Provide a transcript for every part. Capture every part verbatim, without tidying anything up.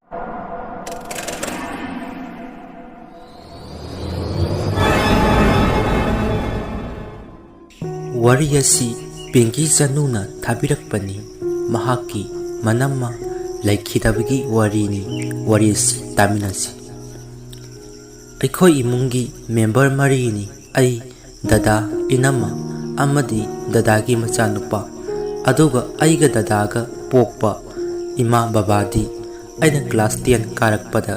ꯋꯥꯔꯤ ꯑꯁꯤ ꯄꯤꯡꯀꯤ ꯆꯅꯨꯅ ꯊꯥꯕꯤꯔꯛꯄꯅꯤ꯫ ꯃꯍꯥꯛꯀꯤ ꯃꯅꯝꯃ ꯂꯩꯈꯤꯗꯕꯒꯤ ꯋꯥꯔꯤꯅꯤ꯫ ꯋꯥꯔꯤ ꯑꯁꯤ ꯇꯥꯃꯤꯟꯅꯁꯤ꯫ ꯑꯩꯈꯣꯏ ꯏꯃꯨꯡꯒꯤ ꯃꯦꯝꯕꯔ ꯃꯔꯤꯅꯤ꯫ ꯑꯩ, ꯗꯗꯥ, ꯏꯅꯝꯃ ꯑꯃꯗꯤ ꯗꯗꯥꯒꯤ ꯃꯆꯥꯅꯨꯄꯥ꯫ ꯑꯗꯨꯒ ꯑꯩꯒ ꯗꯗꯥꯒ ꯄꯣꯛꯄ ꯏꯃꯥ ꯕꯕꯥꯗꯤ ꯑꯩꯅ ꯀ꯭ꯂꯥꯁ ꯇꯦꯟ ꯀꯥꯔꯛꯄꯗ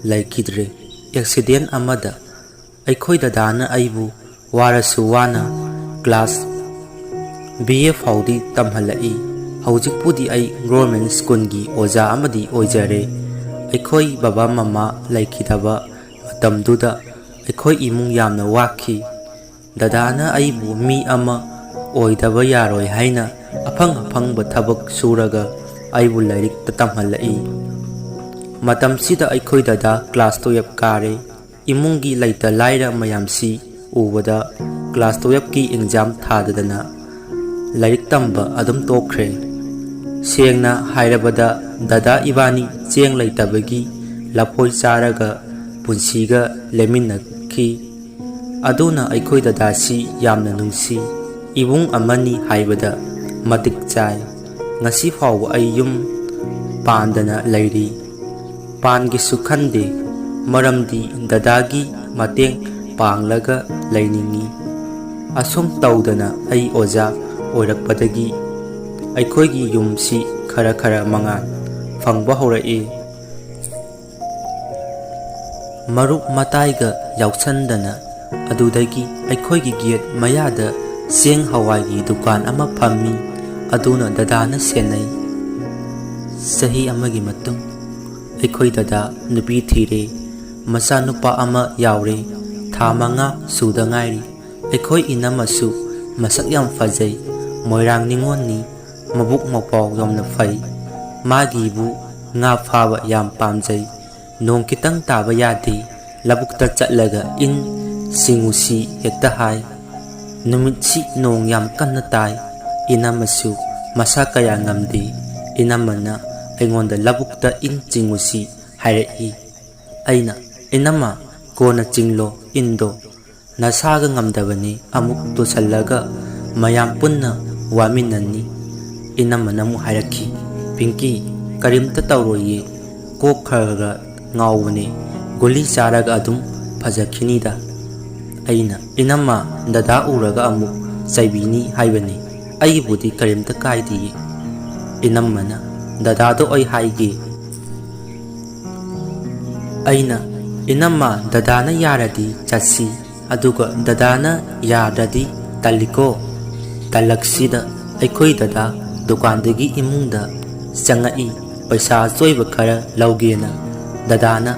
ꯂꯩꯈꯤꯗ꯭ꯔꯦ꯫ ꯑꯦꯛꯁꯤꯗꯦꯟ ꯑꯃꯗ ꯑꯩꯈꯣꯏ ꯗꯗꯥꯅ ꯑꯩꯕꯨ ꯋꯥꯔꯁꯨ ꯋꯥꯅ ꯀ꯭ꯂꯥꯁ ꯕꯤ ꯑꯦ ꯐꯥꯎꯗꯤ ꯇꯝꯍꯜꯂꯛꯏ꯫ ꯍꯧꯖꯤꯛꯄꯨꯗꯤ ꯑꯩ ꯒꯣꯔꯃꯦꯟ ꯁ꯭ꯀꯨꯜꯒꯤ ꯑꯣꯖꯥ ꯑꯃꯗꯤ ꯑꯣꯏꯖꯔꯦ꯫ ꯑꯩꯈꯣꯏ ꯕꯕꯥ ꯃꯃꯥ ꯂꯩꯈꯤꯗꯕ ꯃꯇꯝꯗꯨꯗ ꯑꯩꯈꯣꯏ ꯏꯃꯨꯡ ꯌꯥꯝꯅ ꯋꯥꯈꯤ꯫ ꯗꯗꯥꯅ ꯑꯩꯕꯨ ꯃꯤ ꯑꯃ ꯑꯣꯏꯗꯕ ꯌꯥꯔꯣꯏ ꯍꯥꯏꯅ ꯑꯐꯪ ꯑꯐꯪꯕ ꯊꯕꯛ ꯁꯨꯔꯒ ꯑꯩꯕꯨ ꯂꯥꯏꯔꯤꯛꯇ ꯇꯝꯍꯜꯂꯛꯏ꯫ ꯃꯇꯝꯁꯤꯗ ꯑꯩꯈꯣꯏ ꯗꯗꯥ ꯀ꯭ꯂꯥꯁ ꯇꯨꯌꯦꯜꯞ ꯀꯥꯔꯦ꯫ ꯏꯃꯨꯡꯒꯤ ꯂꯩꯇ ꯂꯥꯏꯔ ꯃꯌꯥꯝꯁꯤ ꯎꯕꯗ ꯀ꯭ꯂꯥꯁ ꯇꯨꯌꯦꯜꯞꯀꯤ ꯑꯦꯛꯖꯥꯝ ꯊꯥꯗꯗꯅ ꯂꯥꯏꯔꯤꯛ ꯇꯝꯕ ꯑꯗꯨꯝ ꯇꯣꯛꯈ꯭ꯔꯦ꯫ ꯁꯦꯡꯅ ꯍꯥꯏꯔꯕꯗ ꯗꯗꯥ ꯏꯕꯥꯅꯤ ꯆꯦꯡ ꯂꯩꯇꯕꯒꯤ ꯂꯐꯣꯏ ꯆꯥꯔꯒ ꯄꯨꯟꯁꯤꯒ ꯂꯦꯟꯃꯤꯟꯅꯈꯤ꯫ ꯑꯗꯨꯅ ꯑꯩꯈꯣꯏ ꯗꯗꯥꯁꯤ ꯌꯥꯝꯅ ꯅꯨꯡꯁꯤ꯫ ꯏꯕꯨꯡ ꯑꯃꯅꯤ ꯍꯥꯏꯕꯗ ꯃꯇꯤꯛ ꯆꯥꯏ꯫ ꯉꯁꯤ ꯐꯥꯎꯕ ꯑꯩ ꯌꯨꯝ ꯄꯥꯟꯗꯅ ꯂꯩꯔꯤ꯫ ꯄꯥꯟꯒꯦꯁꯨ ꯈꯟꯗꯦ, ꯃꯔꯝꯗꯤ ꯗꯗꯥꯒꯤ ꯃꯇꯦꯡ ꯄꯥꯡꯂꯒ ꯂꯩꯅꯤꯡꯏ꯫ ꯑꯁꯨꯝ ꯇꯧꯗꯅ ꯑꯩ ꯑꯣꯖꯥ ꯑꯣꯏꯔꯛꯄꯗꯒꯤ ꯑꯩꯈꯣꯏꯒꯤ ꯌꯨꯝꯁꯤ ꯈꯔ ꯈꯔ ꯃꯉꯥꯜ ꯐꯪꯕ ꯍꯧꯔꯛꯏ꯫ ꯃꯔꯨꯞ ꯃꯇꯥꯏꯒ ꯌꯥꯎꯁꯟꯗꯅ ꯑꯗꯨꯗꯒꯤ ꯑꯩꯈꯣꯏꯒꯤ ꯒꯦꯠ ꯃꯌꯥꯗ ꯆꯦꯡ ꯍꯋꯥꯏꯒꯤ ꯗꯨꯀꯥꯟ ꯑꯃ ꯐꯝꯃꯤ꯫ ꯑꯗꯨꯅ ꯗꯗꯥꯅ ꯁꯦꯟꯅꯩ꯫ ꯆꯍꯤ ꯑꯃꯒꯤ ꯃꯇꯨꯡ ꯑꯩꯈꯣꯏ ꯗꯗꯥ ꯅꯨꯄꯤ ꯊꯤꯔꯦ꯫ ꯃꯆꯥꯅꯨꯄꯥ ꯑꯃ ꯌꯥꯎꯔꯦ꯫ ꯊꯥ ꯃꯉꯥ ꯁꯨꯗ ꯉꯥꯏꯔꯤ꯫ ꯑꯩꯈꯣꯏ ꯏꯅꯝꯃꯁꯨ ꯃꯁꯛ ꯌꯥꯝ ꯐꯖꯩ꯫ ꯃꯣꯏꯔꯥꯡ ꯅꯤꯉꯣꯜꯅꯤ꯫ ꯃꯕꯨꯛ ꯃꯄꯥꯎ ꯌꯥꯝꯅ ꯐꯩ꯫ ꯃꯥꯒꯤꯕꯨ ꯉꯥ ꯐꯥꯕ ꯌꯥꯝ ꯄꯥꯝꯖꯩ꯫ ꯅꯣꯡ ꯈꯤꯇꯪ ꯇꯥꯕ ꯌꯥꯗꯦ꯫ ꯂꯧꯕꯨꯛꯇ ꯆꯠꯂꯒ ꯏꯟ ꯆꯤꯡꯉꯨꯁꯤ ꯍꯦꯛꯇ ꯍꯥꯏ꯫ ꯅꯨꯃꯤꯠꯁꯤ ꯅꯣꯡ ꯌꯥꯝ ꯀꯟꯅ ꯇꯥꯏ꯫ ꯏꯅꯝꯃꯁꯨ ꯃꯁꯥ ꯀꯌꯥ ꯉꯝꯗꯦ꯫ ꯏꯅꯝꯃꯅ ꯑꯩꯉꯣꯟꯗ ꯂꯧꯕꯨꯛꯇ ꯏꯟ ꯆꯤꯡꯉꯨꯁꯤ ꯍꯥꯏꯔꯛꯏ꯫ ꯑꯩꯅ, "ꯏꯅꯝꯃ, ꯀꯣꯟꯅ ꯆꯤꯡꯂꯣ ꯏꯟꯗꯣ, ꯅꯁꯥꯒ ꯉꯝꯗꯕꯅꯤ, ꯑꯃꯨꯛ ꯇꯨꯁꯜꯂꯒ ꯃꯌꯥꯝ ꯄꯨꯟꯅ ꯋꯥꯃꯤꯟꯅꯅꯤ"꯫ ꯏꯅꯝꯃꯅ ꯑꯃꯨꯛ ꯍꯥꯏꯔꯛꯈꯤ, "ꯄꯤꯡꯀꯤ, ꯀꯔꯤꯝꯇ ꯇꯧꯔꯣꯏꯌꯦ, ꯀꯣꯛ ꯈꯔ ꯈꯔ ꯉꯥꯎꯕꯅꯦ, ꯒꯨꯂꯤ ꯆꯥꯔꯒ ꯑꯗꯨꯝ ꯐꯖꯈꯤꯅꯤꯗ"꯫ ꯑꯩꯅ, "ꯏꯅꯝꯃ, ꯗꯗꯥ ꯎꯔꯒ ꯑꯃꯨꯛ ꯆꯩꯕꯤꯅꯤ ꯍꯥꯏꯕꯅꯤ, ꯑꯩꯒꯤꯕꯨꯗꯤ ꯀꯔꯤꯝꯇ ꯀꯥꯏꯗꯤꯌꯦ"꯫ ꯏꯅꯝꯃꯅ, "ꯗꯗꯥꯗꯣ ꯑꯩ ꯍꯥꯏꯒꯦ"꯫ ꯑꯩꯅ, "ꯏꯅꯝꯃ, ꯗꯗꯥꯅ ꯌꯥꯔꯗꯤ ꯆꯠꯁꯤ, ꯑꯗꯨꯒ ꯗꯗꯥꯅ ꯌꯥꯗ꯭ꯔꯗꯤ ꯇꯜꯂꯤꯀꯣ"꯫ ꯇꯜꯂꯛꯁꯤꯗ ꯑꯩꯈꯣꯏ ꯗꯗꯥ ꯗꯨꯀꯥꯟꯗꯒꯤ ꯏꯃꯨꯡꯗ ꯆꯪꯉꯛꯏ, ꯄꯩꯁꯥ ꯑꯆꯣꯏꯕ ꯈꯔ ꯂꯧꯒꯦꯅ꯫ ꯗꯗꯥꯅ,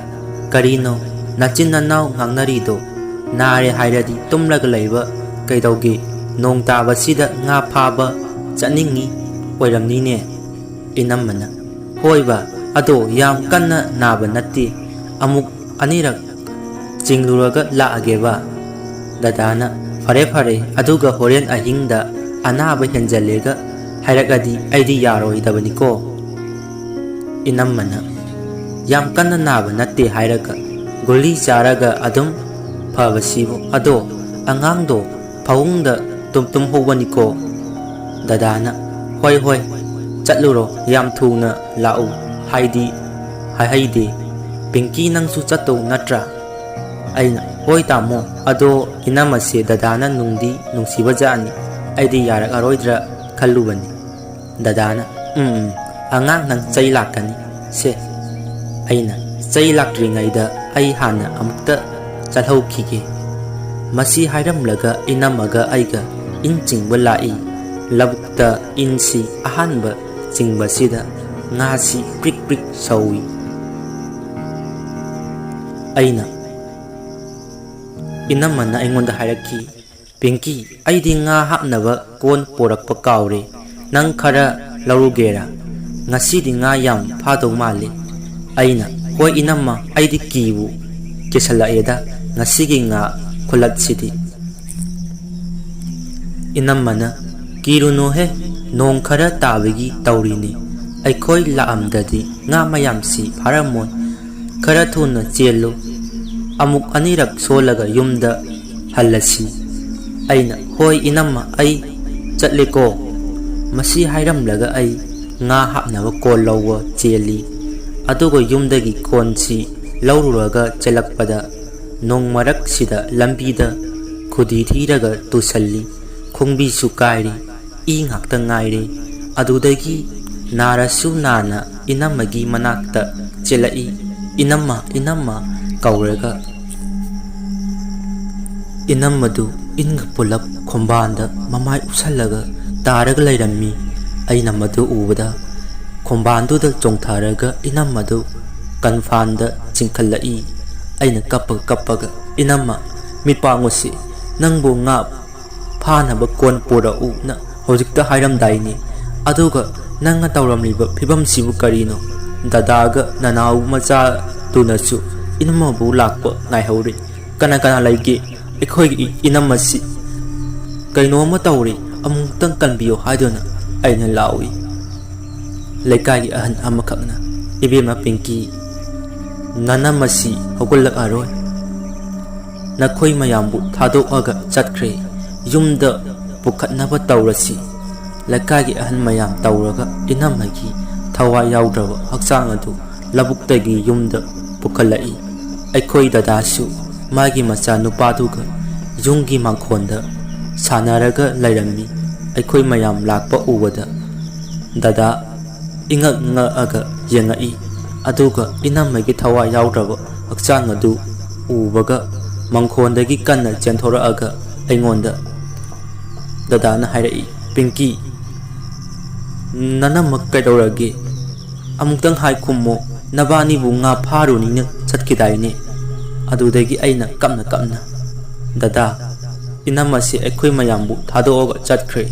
"ꯀꯔꯤꯅꯣ, ꯅꯆꯤꯟ ꯅꯅꯥꯎ ꯉꯥꯡꯅꯔꯤꯗꯣ? ꯅꯥꯔꯦ ꯍꯥꯏꯔꯗꯤ ꯇꯨꯝꯂꯒ ꯂꯩꯕ ꯀꯩꯗꯧꯒꯦ? ꯅꯣꯡ ꯇꯥꯕꯁꯤꯗ ꯉꯥ ꯐꯥꯕ ꯆꯠꯅꯤꯡꯉꯤ ꯑꯣꯏꯔꯝꯅꯤꯅꯦ"꯫ ꯏꯅꯝꯃꯅ, "ꯍꯣꯏꯕ, ꯑꯗꯣ ꯌꯥꯝ ꯀꯟꯅ ꯅꯥꯕ ꯅꯠꯇꯦ, ꯑꯃꯨꯛ ꯑꯅꯤꯔꯛ ꯆꯤꯡꯂꯨꯔꯒ ꯂꯥꯛꯑꯒꯦꯕ"꯫ ꯗꯗꯥꯅ, "ꯐꯔꯦ ꯐꯔꯦ, ꯑꯗꯨꯒ ꯍꯣꯔꯦꯟ ꯑꯍꯤꯡꯗ ꯑꯅꯥꯕ ꯍꯦꯟꯖꯜꯂꯦꯒ ꯍꯥꯏꯔꯛꯑꯗꯤ ꯑꯩꯗꯤ ꯌꯥꯔꯣꯏꯗꯕꯅꯤꯀꯣ"꯫ ꯏꯅꯝꯃꯅ, "ꯌꯥꯝ ꯀꯟꯅ ꯅꯥꯕ ꯅꯠꯇꯦ ꯍꯥꯏꯔꯒ ꯒꯨꯂꯤ ꯆꯥꯔꯒ ꯑꯗꯨꯝ ꯐꯕꯁꯤꯕꯨ, ꯑꯗꯣ ꯑꯉꯥꯡꯗꯣ ꯐꯃꯨꯡꯗ ꯇꯨꯝ ꯇꯨꯝꯍꯧꯕꯅꯤꯀꯣ"꯫ ꯗꯗꯥꯅ, "ꯍꯣꯏ ꯍꯣꯏ, ꯆꯠꯂꯨꯔꯣ, ꯌꯥꯝ ꯊꯨꯅ ꯂꯥꯛꯎ ꯍꯥꯏꯗꯤ ꯍꯥꯏꯍꯩꯗꯦ꯫ ꯄꯤꯡꯀꯤ, ꯅꯪꯁꯨ ꯆꯠꯇꯧ ꯅꯠꯇ꯭ꯔꯥ?" ꯑꯩꯅ, "ꯍꯣꯏ ꯇꯥꯃꯣ, ꯑꯗꯣ ꯏꯅꯝꯃꯁꯦ ꯗꯗꯥꯅ ꯅꯨꯡꯗꯤ ꯅꯨꯡꯁꯤꯕꯖꯥꯠꯅꯤ, ꯑꯩꯗꯤ ꯌꯥꯔꯛꯑꯔꯣꯏꯗ꯭ꯔꯥ ꯈꯜꯂꯨꯕꯅꯤ"꯫ ꯗꯗꯥꯅ, "ꯎꯝ, ꯎꯝ, ꯑꯉꯥꯡ ꯅꯪ ꯆꯩ ꯂꯥꯛꯀꯅꯤ꯫ ꯁꯦ"꯫ ꯑꯩꯅ, "ꯆꯩ ꯂꯥꯛꯇ꯭ꯔꯤꯉꯩꯗ ꯑꯩ ꯍꯥꯟꯅ ꯑꯃꯨꯛꯇ ꯆꯠꯍꯧꯈꯤꯒꯦ"꯫ ꯃꯁꯤ ꯍꯥꯏꯔꯝꯂꯒ ꯏꯅꯝꯃꯒ ꯑꯩꯒ ꯏꯟ ꯆꯤꯡꯕ ꯂꯥꯛꯏ꯫ ꯂꯧꯕꯨꯛꯇ ꯏꯟꯁꯤ ꯑꯍꯥꯟꯕ ꯆꯤꯡꯕꯁꯤꯗ ꯉꯥꯁꯤ ꯄ꯭ꯔꯤꯛ ꯄ꯭ꯔꯤꯛ ꯁꯧꯏ꯫ ꯑꯩꯅ, ꯏꯅꯝꯃꯅ ꯑꯩꯉꯣꯟꯗ ꯍꯥꯏꯔꯛꯈꯤ, "ꯄꯤꯡꯀꯤ, ꯑꯩꯗꯤ ꯉꯥ ꯍꯥꯞꯅꯕ ꯀꯣꯟ ꯄꯣꯔꯛꯄ ꯀꯥꯎꯔꯦ, ꯅꯪ ꯈꯔ ꯂꯧꯔꯨꯒꯦꯔꯥ? ꯉꯁꯤꯗꯤ ꯉꯥ ꯌꯥꯝ ꯐꯥꯗꯧ ꯃꯥꯜꯂꯤ"꯫ ꯑꯩꯅ, "ꯍꯣꯏ ꯏꯅꯝꯃ, ꯑꯩꯗꯤ ꯀꯤꯕꯨ ꯀꯤꯁꯜꯂꯛꯑꯦꯗ ꯉꯁꯤꯒꯤ ꯉꯥ ꯈꯨꯂꯠꯁꯤꯗꯤ"꯫ ꯏꯅꯝꯃꯅ, "ꯀꯤꯔꯨꯅꯨꯍꯦ, ꯅꯣꯡ ꯈꯔ ꯇꯥꯕꯒꯤ ꯇꯧꯔꯤꯅꯤ, ꯑꯩꯈꯣꯏ ꯂꯥꯛꯑꯝꯗꯗꯤ ꯉꯥ ꯃꯌꯥꯝꯁꯤ ꯐꯥꯔꯝꯃꯣꯏ꯫ ꯈꯔ ꯊꯨꯅ ꯆꯦꯜꯂꯨ꯫ ꯑꯃꯨꯛ ꯑꯅꯤꯔꯛ ꯁꯣꯜꯂꯒ ꯌꯨꯝꯗ ꯍꯜꯂꯁꯤ꯫ ꯑꯩꯅ, "ꯍꯣꯏ ꯏꯅꯝꯃ, ꯑꯩ ꯆꯠꯂꯦꯀꯣ"꯫ ꯃꯁꯤ ꯍꯥꯏꯔꯝꯂꯒ ꯑꯩ ꯉꯥ ꯍꯥꯞꯅꯕ ꯀꯣꯟ ꯂꯧꯕ ꯆꯦꯜꯂꯤ꯫ ꯑꯗꯨꯒ ꯌꯨꯝꯗꯒꯤ ꯀꯣꯟꯁꯤ ꯂꯧꯔꯨꯔꯒ ꯆꯦꯜꯂꯛꯄꯗ ꯅꯣꯡ ꯃꯔꯛꯁꯤꯗ ꯂꯝꯕꯤꯗ ꯈꯨꯗꯤ ꯊꯤꯔꯒ ꯇꯨꯁꯜꯂꯤ꯫ ꯈꯣꯡꯕꯤꯁꯨ ꯀꯥꯏꯔꯤ꯫ ꯏ ꯉꯥꯛꯇ ꯉꯥꯏꯔꯦ꯫ ꯑꯗꯨꯗꯒꯤ ꯅꯥꯔꯁꯨ ꯅꯥꯅ ꯏꯅꯝꯃꯒꯤ ꯃꯅꯥꯛꯇ ꯆꯦꯜꯂꯛꯏ꯫ "ꯏꯅꯝꯃ, ꯏꯅꯝꯃ" ꯀꯧꯔꯒ ꯏꯅꯝꯃꯗꯨ ꯏꯟꯒ ꯄꯨꯂꯞ ꯈꯣꯡꯕꯥꯟꯗ ꯃꯃꯥꯏ ꯎꯞꯁꯜꯂꯒ ꯇꯥꯔꯒ ꯂꯩꯔꯝꯃꯤ꯫ ꯑꯩꯅ ꯃꯗꯨ ꯎꯕꯗ ꯈꯣꯡꯕꯥꯟꯗꯨꯗ ꯆꯣꯡꯊꯔꯒ ꯏꯅꯝꯃꯗꯨ ꯀꯟꯐꯥꯟꯗ ꯆꯤꯡꯈꯠꯂꯛꯏ꯫ ꯑꯩꯅ ꯀꯞꯄ ꯀꯞꯄꯒ, "ꯏꯅꯝꯃ, ꯃꯤꯠ ꯄꯥꯡꯉꯨꯁꯤ, ꯅꯪꯕꯨ ꯉꯥ ꯐꯥꯅꯕ ꯀꯣꯟ ꯄꯨꯔꯛꯎꯅ ꯍꯧꯖꯤꯛꯇ ꯍꯥꯏꯔꯝꯗꯥꯏꯅꯦ? ꯑꯗꯨꯒ ꯅꯪꯅ ꯇꯧꯔꯝꯂꯤꯕ ꯐꯤꯕꯝꯁꯤꯕꯨ ꯀꯔꯤꯅꯣ? ꯗꯗꯥꯒ ꯅꯅꯥꯎ ꯃꯆꯥꯗꯨꯅꯁꯨ ꯏꯅꯝꯃꯕꯨ ꯂꯥꯛꯄ ꯉꯥꯏꯍꯧꯔꯤ꯫ ꯀꯅꯥ ꯀꯅꯥ ꯂꯩꯒꯦ? ꯑꯩꯈꯣꯏꯒꯤ ꯏꯅꯝꯃꯁꯤ ꯀꯩꯅꯣꯝꯃ ꯇꯧꯔꯦ, ꯑꯃꯨꯛꯇꯪ ꯀꯟꯕꯤꯌꯨ" ꯍꯥꯏꯗꯨꯅ ꯑꯩꯅ ꯂꯥꯎꯏ꯫ ꯂꯩꯀꯥꯏꯒꯤ ꯑꯍꯟ ꯑꯃꯈꯛꯅ, "ꯏꯕꯦꯝꯃ ꯄꯤꯡꯀꯤ, ꯅꯅꯝꯃꯁꯤ ꯍꯧꯒꯠꯂꯛꯑꯔꯣꯏ꯫ ꯅꯈꯣꯏ ꯃꯌꯥꯝꯕꯨ ꯊꯥꯗꯣꯛꯑꯒ ꯆꯠꯈ꯭ꯔꯦ꯫ ꯌꯨꯝꯗ ꯄꯨꯈꯠꯅꯕ ꯇꯧꯔꯁꯤ"꯫ ꯂꯩꯀꯥꯏꯒꯤ ꯑꯍꯟ ꯃꯌꯥꯝ ꯇꯧꯔꯒ ꯏꯅꯝꯃꯒꯤ ꯊꯋꯥꯏ ꯌꯥꯎꯗ꯭ꯔꯕ ꯍꯛꯆꯥꯡ ꯑꯗꯨ ꯂꯧꯕꯨꯛꯇꯒꯤ ꯌꯨꯝꯗ ꯄꯨꯈꯠꯂꯛꯏ꯫ ꯑꯩꯈꯣꯏ ꯗꯗꯥꯁꯨ ꯃꯥꯒꯤ ꯃꯆꯥꯅꯨꯄꯥꯗꯨꯒ ꯌꯨꯝꯒꯤ ꯃꯥꯡꯈꯣꯟꯗ ꯁꯥꯟꯅꯔꯒ ꯂꯩꯔꯝꯃꯤ꯫ ꯑꯩꯈꯣꯏ ꯃꯌꯥꯝ ꯂꯥꯛꯄ ꯎꯕꯗ ꯗꯗꯥ ꯏꯉꯛ ꯉꯛꯑꯒ ꯌꯦꯡꯉꯛꯏ꯫ ꯑꯗꯨꯒ ꯏꯅꯝꯃꯒꯤ ꯊꯋꯥꯏ ꯌꯥꯎꯗ꯭ꯔꯕ ꯍꯛꯆꯥꯡ ꯑꯗꯨ ꯎꯕꯒ ꯃꯥꯡꯈꯣꯟꯗꯒꯤ ꯀꯟꯅ ꯆꯦꯟꯊꯣꯔꯛꯑꯒ ꯑꯩꯉꯣꯟꯗ ꯗꯗꯥꯅ ꯍꯥꯏꯔꯛꯏ, "ꯄꯤꯡꯀꯤ, ꯅꯅꯝꯃ ꯀꯩꯗꯧꯔꯒꯦ? ꯑꯃꯨꯛꯇꯪ ꯍꯥꯏ ꯈꯨꯝꯃꯣ, ꯅꯕꯥꯅꯤꯕꯨ ꯉꯥ ꯐꯥꯔꯨꯅꯤꯅ ꯆꯠꯈꯤꯗꯥꯏꯅꯦ?" ꯑꯗꯨꯗꯒꯤ ꯑꯩꯅ ꯀꯞꯅ ꯀꯞꯅ, "ꯗꯗꯥ, ꯏꯅꯝꯃꯁꯤ ꯑꯩꯈꯣꯏ ꯃꯌꯥꯝꯕꯨ ꯊꯥꯗꯣꯛꯑꯒ ꯆꯠꯈ꯭ꯔꯦ"꯫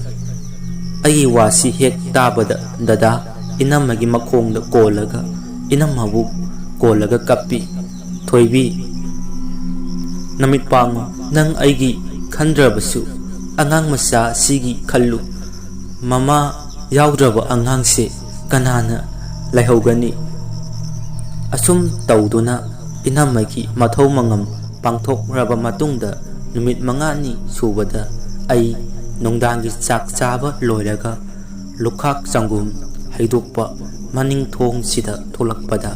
ꯑꯩꯒꯤ ꯋꯥꯁꯤ ꯍꯦꯛ ꯇꯥꯕꯗ ꯗꯗꯥ ꯏꯅꯝꯃꯒꯤ ꯃꯈꯣꯡꯗ ꯀꯣꯜꯂꯒ ꯏꯅꯝꯃꯕꯨ ꯀꯣꯜꯂꯒ ꯀꯞꯄꯤ꯫ "ꯊꯣꯏꯕꯤ, ꯅꯃꯤꯠ ꯄꯥꯡꯉꯨ, ꯅꯪ ꯑꯩꯒꯤ ꯈꯟꯗ꯭ꯔꯕꯁꯨ ꯑꯉꯥꯡ ꯃꯆꯥ ꯁꯤꯒꯤ ꯈꯜꯂꯨ꯫ ꯃꯃꯥ ꯌꯥꯎꯗ꯭ꯔꯕ ꯑꯉꯥꯡꯁꯦ ꯀꯅꯥꯅ ꯂꯩꯍꯧꯒꯅꯤ? ꯑꯁꯨꯝ ꯇꯧꯗꯨꯅ ꯏꯅꯝꯃꯒꯤ ꯃꯊꯧ ꯃꯉꯝ ꯄꯥꯡꯊꯣꯛꯂꯕ ꯃꯇꯨꯡꯗ, ꯅꯨꯃꯤꯠ ꯃꯉꯥꯅꯤ ꯁꯨꯕꯗ ꯑꯩ ꯅꯨꯡꯗꯥꯡꯒꯤ ꯆꯥꯛ ꯆꯥꯕ ꯂꯣꯏꯔꯒ ꯂꯨꯈꯥꯛ ꯆꯪꯒꯨꯝ ꯍꯩꯗꯣꯛꯄ ꯃꯅꯤꯡ ꯊꯣꯡꯁꯤꯗ ꯊꯣꯛꯂꯛꯄꯗ,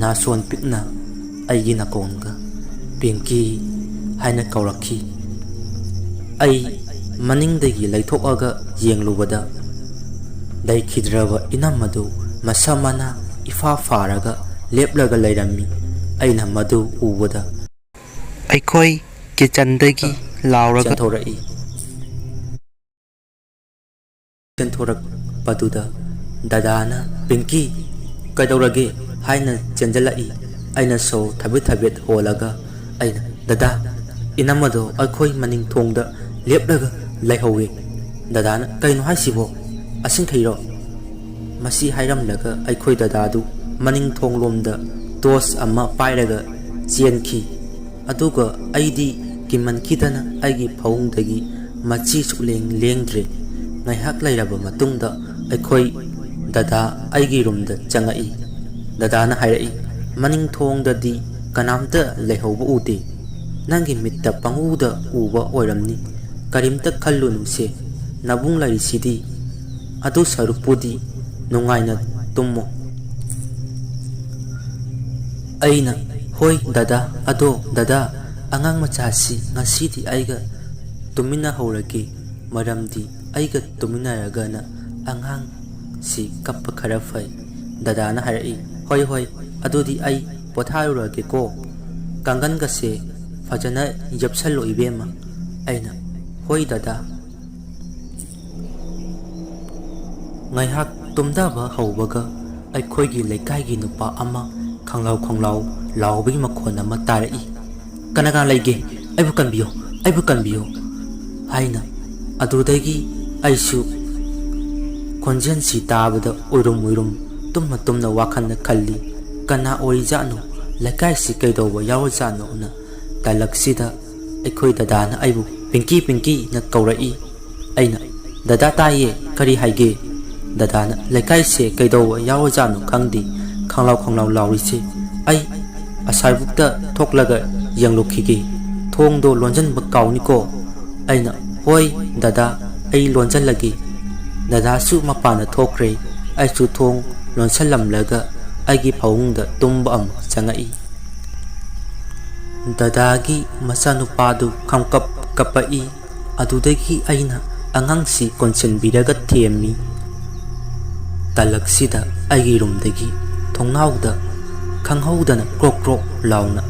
ꯅꯥꯁꯣꯟ ꯄꯤꯛꯅ ꯑꯩꯒꯤ ꯅꯥꯀꯣꯡꯒ "ꯄꯤꯡꯀꯤ" ꯍꯥꯏꯅ ꯀꯧꯔꯛꯈꯤ꯫ ꯑꯩ ꯃꯅꯤꯡꯗꯒꯤ ꯂꯩꯊꯣꯛꯑꯒ ꯌꯦꯡꯂꯨꯕꯗ, ꯂꯩꯈꯤꯗ꯭ꯔꯕ ꯏꯅꯝꯃꯗꯨ ꯃꯁꯝ ꯃꯅꯥ ꯏꯐꯥ ꯐꯥꯔꯒ ꯂꯦꯞꯂꯒ ꯂꯩꯔꯝꯃꯤ꯫ ꯑꯩꯅ ꯃꯗꯨ ꯎꯕꯗ ꯑꯩꯈꯣꯏ ꯀꯤꯆꯟꯗꯒꯤ ꯂꯥꯎꯔꯒ ꯆꯦꯟꯊꯣꯔꯛꯏ꯫ ꯆꯦꯟꯊꯣꯔꯛꯄꯗꯨꯗ ꯗꯗꯥꯅ "ꯄꯤꯡꯀꯤ, ꯀꯩꯗꯧꯔꯒꯦ?" ꯍꯥꯏꯅ ꯆꯦꯟꯖꯜꯂꯛꯏ꯫ ꯑꯩꯅ ꯁꯣꯔ ꯊꯕꯦꯠ ꯊꯕꯦꯠ ꯍꯣꯜꯂꯒ ꯑꯩꯅ, "ꯗꯗꯥ, ꯏꯅꯝꯃꯗꯣ ꯑꯩꯈꯣꯏ ꯃꯅꯤꯡ ꯊꯣꯡꯗ ꯂꯦꯞꯂꯒ ꯂꯩꯍꯧꯋꯦ꯫" ꯗꯗꯥꯅ, "ꯀꯩꯅꯣ ꯍꯥꯏꯁꯤꯕꯣ? ꯑꯁꯦꯡꯈꯩꯔꯣ?" ꯃꯁꯤ ꯍꯥꯏꯔꯝꯂꯒ ꯑꯩꯈꯣꯏ ꯗꯗꯥꯗꯨ ꯃꯅꯤꯡ ꯊꯣꯡꯂꯣꯝꯗ ꯇꯣꯔꯆ ꯑꯃ ꯄꯥꯏꯔꯒ ꯆꯦꯟꯈꯤ꯫ ꯑꯗꯨꯒ ꯑꯩꯗꯤ ꯀꯤꯃꯟꯈꯤꯗꯅ ꯑꯩꯒꯤ ꯐꯃꯨꯡꯗꯒꯤ ꯃꯆꯤ ꯁꯨꯛꯂꯦꯡ ꯂꯦꯡꯗ꯭ꯔꯦ꯫ ꯉꯥꯏꯍꯥꯛ ꯂꯩꯔꯕ ꯃꯇꯨꯡꯗ ꯑꯩꯈꯣꯏ ꯗꯗꯥ ꯑꯩꯒꯤ ꯔꯨꯝꯗ ꯆꯪꯉꯛꯏ꯫ ꯗꯗꯥꯅ ꯍꯥꯏꯔꯛꯏ, "ꯃꯅꯤꯡ ꯊꯣꯡꯗꯗꯤ ꯀꯅꯥꯝꯇ ꯂꯩꯍꯧꯕ ꯎꯗꯦ꯫ ꯅꯪꯒꯤ ꯃꯤꯠꯇ ꯄꯪꯎꯗ ꯎꯕ ꯑꯣꯏꯔꯝꯅꯤ꯫ ꯀꯔꯤꯝꯇ ꯈꯜꯂꯨꯅꯨꯁꯦ, ꯅꯕꯨꯡ ꯂꯩꯔꯤꯁꯤꯗꯤ꯫ ꯑꯗꯨ ꯁꯔꯨꯛꯄꯨꯗꯤ ꯅꯨꯡꯉꯥꯏꯅ ꯇꯨꯝꯃꯣ꯫" ꯑꯩꯅ, "ꯍꯣꯏ ꯗꯗꯥ, ꯑꯗꯣ ꯗꯗꯥ, ꯑꯉꯥꯡ ꯃꯆꯥꯁꯤ ꯉꯁꯤꯗꯤ ꯑꯩꯒ ꯇꯨꯝꯃꯤꯟꯅꯍꯧꯔꯒꯦ, ꯃꯔꯝꯗꯤ ꯑꯩꯒ ꯇꯨꯝꯃꯤꯟꯅꯔꯒꯅ ꯑꯉꯥꯡꯁꯤ ꯀꯞꯄ ꯈꯔ ꯐꯩ꯫" ꯗꯗꯥꯅ ꯍꯥꯏꯔꯛꯏ, "ꯍꯣꯏ, ꯍꯣꯏ, ꯑꯗꯨꯗꯤ ꯑꯩ ꯄꯣꯊꯥꯔꯨꯔꯒꯦꯀꯣ꯫ ꯀꯥꯡꯒꯟꯒꯁꯦ ꯐꯖꯅ ꯌꯦꯞꯁꯜꯂꯣ ꯏꯕꯦꯝꯃ꯫" ꯑꯩꯅ, "ꯍꯣꯏ ꯗꯗꯥ꯫" ꯉꯥꯏꯍꯥꯛ ꯇꯨꯝꯊꯕ ꯍꯧꯕꯒ ꯑꯩꯈꯣꯏꯒꯤ ꯂꯩꯀꯥꯏꯒꯤ ꯅꯨꯄꯥ ꯑꯃ ꯈꯪꯂꯥꯎ ꯈꯪꯂꯥꯎ ꯂꯥꯎꯕꯒꯤ ꯃꯈꯣꯟ ꯑꯃ ꯇꯥꯔꯛꯏ꯫ "ꯀꯅꯥ ꯀꯅꯥ ꯂꯩꯒꯦ? ꯑꯩꯕꯨ ꯀꯟꯕꯤꯌꯨ, ꯑꯩꯕꯨ ꯀꯟꯕꯤꯌꯨ" ꯍꯥꯏꯅ꯫ ꯑꯗꯨꯗꯒꯤ ꯑꯩꯁꯨ ꯈꯣꯟꯖꯦꯜꯁꯤ ꯇꯥꯕꯗ ꯎꯏꯔꯨꯝ ꯎꯏꯔꯨꯝ, ꯇꯨꯝꯅ ꯇꯨꯝꯅ ꯋꯥꯈꯜꯗ ꯈꯜꯂꯤ, "ꯀꯅꯥ ꯑꯣꯏꯔꯤꯖꯥꯠꯅꯣ? ꯂꯩꯀꯥꯏꯁꯤ ꯀꯩꯗꯧꯕ ꯌꯥꯎꯔꯖꯥꯠꯅꯣꯅ?" ꯇꯥꯂꯛꯁꯤꯗ ꯑꯩꯈꯣꯏ ꯗꯗꯥꯅ ꯑꯩꯕꯨ "ꯄꯤꯡꯀꯤ, ꯄꯤꯡꯀꯤꯅ" ꯀꯧꯔꯛꯏ꯫ ꯑꯩꯅ, "ꯗꯗꯥ ꯇꯥꯏꯌꯦ, ꯀꯔꯤ ꯍꯥꯏꯒꯦ?" ꯗꯗꯥꯅ, "ꯂꯩꯀꯥꯏꯁꯦ ꯀꯩꯗꯧꯕ ꯌꯥꯎꯔꯖꯥꯠꯅꯣ ꯈꯪꯗꯦ, ꯈꯪꯂꯥꯎ ꯈꯪꯂꯥꯎ ꯂꯥꯎꯔꯤꯁꯦ꯫ ꯑꯩ ꯑꯁꯥꯏꯕꯨꯛꯇ ꯊꯣꯛꯂꯒ ꯌꯦꯡꯂꯨꯈꯤꯒꯦ꯫ ꯊꯣꯡꯗꯣ ꯂꯣꯟꯁꯤꯟꯕ ꯀꯥꯎꯅꯤꯀꯣ꯫" ꯑꯩꯅ, "ꯍꯣꯏ ꯗꯗꯥ, ꯑꯩ ꯂꯣꯟꯁꯤꯜꯂꯒꯦ꯫" ꯗꯗꯥꯁꯨ ꯃꯄꯥꯟꯗ ꯊꯣꯛꯈ꯭ꯔꯦ꯫ ꯑꯩꯁꯨ ꯊꯣꯡ ꯂꯣꯟꯁꯤꯜꯂꯝꯂꯒ ꯑꯩꯒꯤ ꯐꯃꯨꯡꯗ ꯇꯨꯝꯕ ꯑꯃꯨꯛ ꯆꯪꯉꯛꯏ꯫ ꯗꯗꯥꯒꯤ ꯃꯆꯥꯅꯨꯄꯥꯗꯨ ꯈꯪꯀꯞ ꯀꯞꯄꯛꯏ꯫ ꯑꯗꯨꯗꯒꯤ ꯑꯩꯅ ꯑꯉꯥꯡꯁꯤ ꯀꯣꯟꯁꯤꯟꯕꯤꯔꯒ ꯊꯦꯝꯃꯤ꯫ ꯇꯂꯛꯁꯤꯗ ꯑꯩꯒꯤ ꯔꯨꯝꯗꯒꯤ ꯊꯣꯡꯅꯥꯎꯗ ꯈꯪꯍꯧꯗꯅ ꯀ꯭ꯔꯣꯛ ꯀ꯭ꯔꯣꯛ ꯂꯥꯎꯅ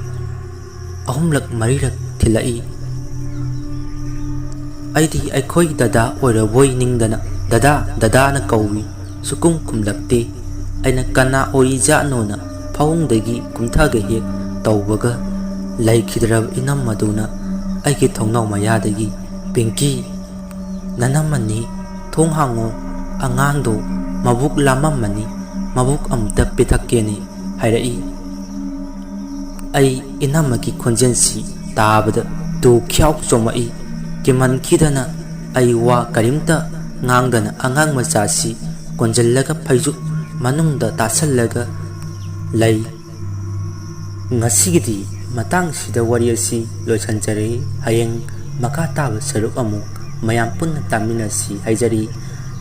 ꯑꯍꯨꯝꯂꯛ ꯃꯔꯤꯔꯛ ꯊꯤꯜꯂꯛꯏ꯫ ꯑꯩꯗꯤ ꯑꯩꯈꯣꯏ ꯗꯗꯥ ꯑꯣꯏꯔꯕꯣꯏ ꯅꯤꯡꯗꯅ "ꯗꯗꯥ, ꯗꯗꯥꯅ" ꯀꯧꯏ꯫ ꯁꯨꯛꯈꯨꯝ ꯈꯨꯝꯂꯛꯇꯦ꯫ ꯑꯩꯅ "ꯀꯅꯥ ꯑꯣꯏꯔꯤꯖꯥꯠꯅꯣꯅ" ꯐꯃꯨꯡꯗꯒꯤ ꯀꯨꯝꯊꯒꯦ ꯍꯦꯛ ꯇꯧꯕꯒ, ꯂꯩꯈꯤꯗ꯭ꯔꯕ ꯏꯅꯝꯃꯗꯨꯅ ꯑꯩꯒꯤ ꯊꯣꯡꯅꯥꯎ ꯃꯌꯥꯗꯒꯤ, "ꯄꯤꯡꯀꯤ, ꯅꯅꯝꯃꯅꯤ, ꯊꯣꯡ ꯍꯥꯡꯉꯣ, ꯑꯉꯥꯡꯗꯣ ꯃꯕꯨꯛ ꯂꯥꯝꯃꯝꯃꯅꯤ, ꯃꯕꯨꯛ ꯑꯝꯇ ꯄꯤꯊꯛꯀꯦꯅꯦ" ꯍꯥꯏꯔꯛꯏ꯫ ꯑꯩ ꯏꯅꯝꯃꯒꯤ ꯈꯣꯟꯖꯦꯜꯁꯤ ꯇꯥꯕꯗ ꯇꯨ ꯈ꯭ꯌꯥꯎ ꯆꯣꯝꯃꯛꯏ꯫ ꯀꯤꯃꯟꯈꯤꯗꯅ ꯑꯩ ꯋꯥ ꯀꯔꯤꯝꯇ ꯉꯥꯡꯗꯅ ꯑꯉꯥꯡ ꯃꯆꯥꯁꯤ ꯀꯣꯟꯖꯜꯂꯒ ꯐꯩꯖꯨꯞ ꯃꯅꯨꯡꯗ ꯇꯥꯁꯜꯂꯒ ꯂꯩ꯫ ꯉꯁꯤꯒꯤꯗꯤ ꯃꯇꯥꯡꯁꯤꯗ ꯋꯥꯔꯤ ꯑꯁꯤ ꯂꯣꯏꯁꯤꯟꯖꯔꯦ꯫ ꯍꯌꯦꯡ ꯃꯈꯥ ꯇꯥꯕ ꯁꯔꯨꯛ ꯑꯃꯨꯛ ꯃꯌꯥꯝ ꯄꯨꯟꯅ ꯇꯥꯃꯤꯟꯅꯁꯤ ꯍꯥꯏꯖꯔꯤ꯫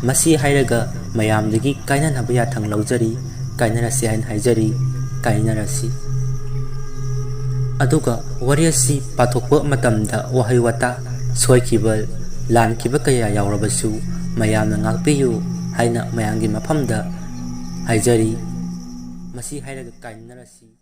ꯃꯁꯤ ꯍꯥꯏꯔꯒ ꯃꯌꯥꯝꯗꯒꯤ ꯀꯥꯏꯅꯅꯕ ꯌꯥꯊꯪ ꯂꯧꯖꯔꯤ꯫ ꯀꯥꯏꯅꯔꯁꯤ ꯍꯥꯏꯅ ꯍꯥꯏꯖꯔꯤ꯫ ꯀꯥꯏꯅꯔꯁꯤ꯫ ꯑꯗꯨꯒ ꯋꯥꯔꯤ ꯑꯁꯤ ꯄꯥꯊꯣꯛꯄ ꯃꯇꯝꯗ ꯋꯥꯍꯩ ꯋꯥꯇꯥ ꯁꯣꯏꯈꯤꯕ, ꯂꯥꯟꯈꯤꯕ ꯀꯌꯥ ꯌꯥꯎꯔꯕꯁꯨ ꯃꯌꯥꯝꯅ ꯉꯥꯛꯄꯤꯌꯨ ꯍꯥꯏꯅ ꯃꯌꯥꯝꯒꯤ ꯃꯐꯝꯗ ꯍꯥꯏꯖꯔꯤ꯫ ꯃꯁꯤ ꯍꯥꯏꯔꯒ ꯀꯥꯏꯅꯔꯁꯤ꯫